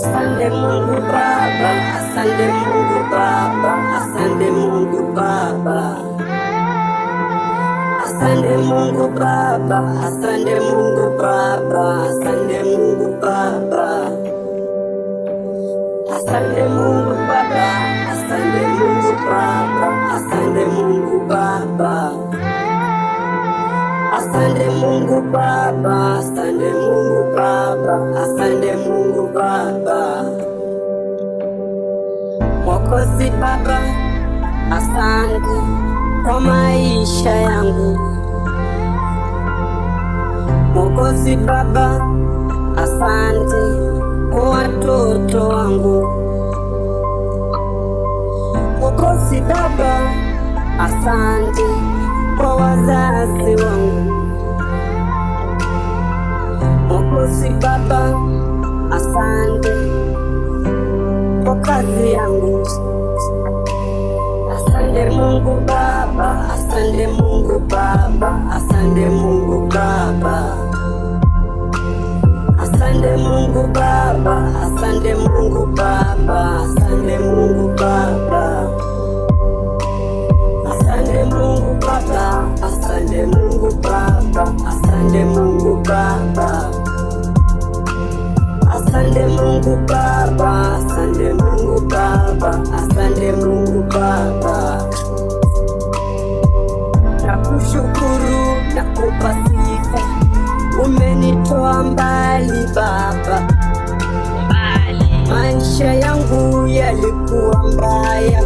Asante Mungu Baba, asante Mungu Baba, asante Mungu Baba. Asante Mungu Baba, asante Mungu Baba, asante Mungu Baba. Asante Mungu Baba, asante Mungu Baba, asante Mungu Baba. Asante Mungu Baba, asante Mungu Baba, asante Mungu Baba. Mwokozi Baba, asante kwa maisha yangu. Mwokozi Baba, asante kwa watoto wangu. Mwokozi Baba, asante kwa wazazi wangu. Mwokozi Baba, asante kwa kazi yangu. Asante Mungu Baba, asante Mungu Baba, asante Mungu Baba. Asante Mungu Baba, asante Mungu Baba, asante Mungu Baba. Asante Mungu Baba, asante Mungu Baba, asante Mungu Baba. Asante Mungu Baba, asante Mungu Baba, asante Mungu Baba. Nakushukuru, nakupa sifa, umenitoa mbali Baba. Maisha yangu yalikuwa mbaya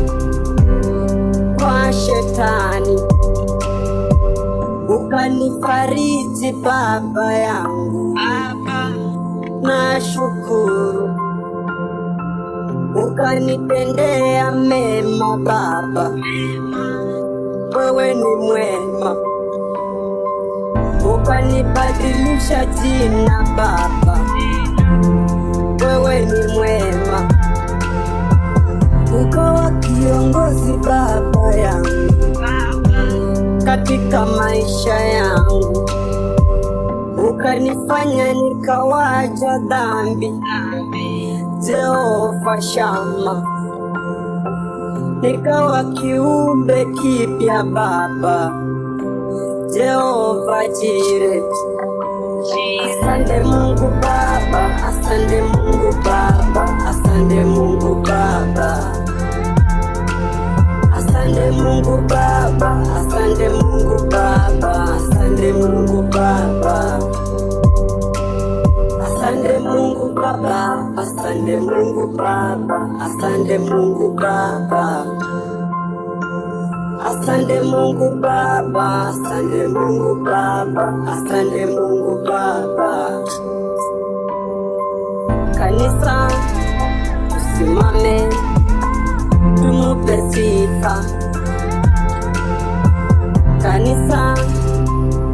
kwa shetani, ukanifariji Baba yangu, nashukuru. Ukanitendea mema Baba, wewe ni mwema. Ukanibadilisha jina Baba, wewe ni mwema. Ukawa kiongozi Baba yangu katika maisha yangu, ukanifanya nikawaja dhambi, Jehova Shama, nikawa kiumbe kipya Baba, Jehova Jire. Asante Mungu Baba, asante Mungu Baba, asante Mungu Baba. Asante Mungu Baba, asante Mungu Baba, asante Mungu Baba. Asante Mungu Baba, asante Mungu Baba, asante Mungu Baba. Asante Mungu Baba, asante Mungu Baba, asante Mungu Baba. Kanisa, tusimame, tumupe sifa. Kanisa,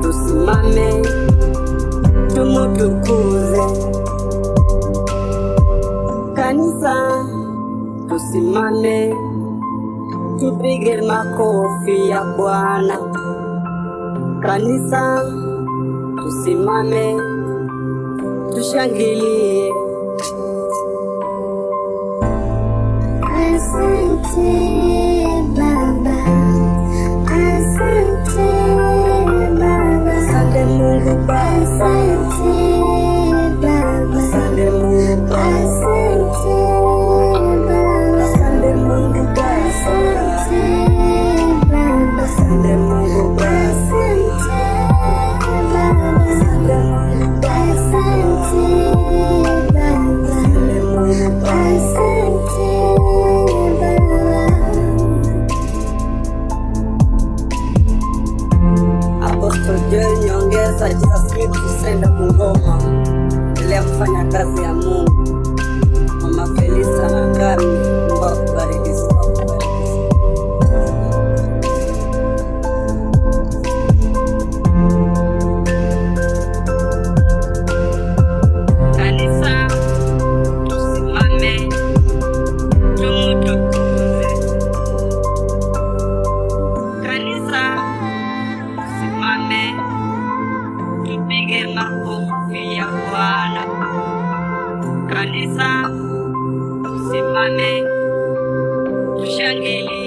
tusimame, tumutukuze. Kanisa, tusimame, tupige makofi ya Bwana. Kanisa, tusimame, tushangilie. Asante Baba, asante Baba, Asante Mungu Baba, asante Baba, asante Mungu Baba, asante Baba, asante Mungu Baba, asante Baba, asante Mungu Baba, asante Baba, asante Mungu Baba, asante Baba, asante Mungu Baba. asante Baba. Apostle Joel Nyongesa, Jesus Smith Senda Bungoma, endelea kufanya kazi ya Mungu. Mama Felisa na Kami, Mungu akubariki sana. Kanisa, tusimame, tumutukuze. Kanisa, tusimame, tupige makofi ya Bwana. Kanisa, Tusimame tushangilie.